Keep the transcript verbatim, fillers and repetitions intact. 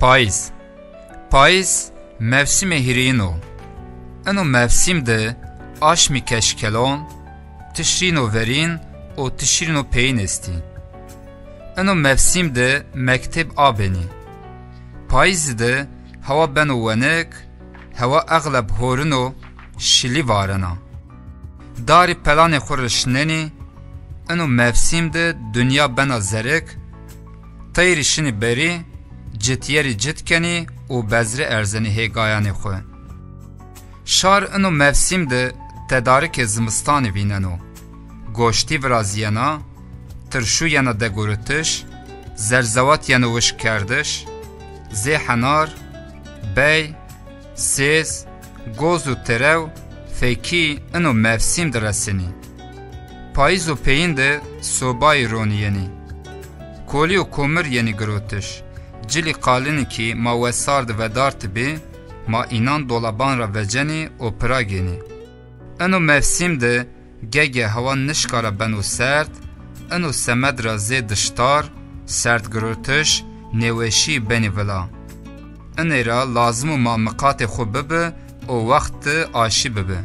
Payîz. Payîz mewsîmê hîrêyin o. Ino mewsîm de aşmî keşkelon, tişrîno verîn û tişrîno peyîn estî. Ino mewsîm de mektêb abenî. Payîzî de hewa beno wenik, hewa exleb horin o, şilî varena. Darî pelanê xwu rişnenî, ino mewsîm de dinya bena zerik, teyrî şinî berî, cityerî cit kenî û bezrî erzenî hêgayanê xwu. Şar ino mewsîm de tedarikê zimistanî vîneno. Goştî virazîyena, tirşû yena deguritiş, zerzewat yeno wişkkerdiş, zê henar, bey, sêz, goz û terew fekî ino mewsîm de resenî. Payîz û peyîn de sobayî ronîyenî. Kolî û komir yenî girotiş. Cilî qalinî kî ma wesar de vedartibî, ma înan dolaban ra vecenî û pira gênî. Ino mewsîm de gege hewa nişka ra beno serd, ino semed ra zê diştar, serdgirotiş, nêweşî benî vila. Inê ra lazim o ma miqatê xwu bibi û wext de aşî bibi.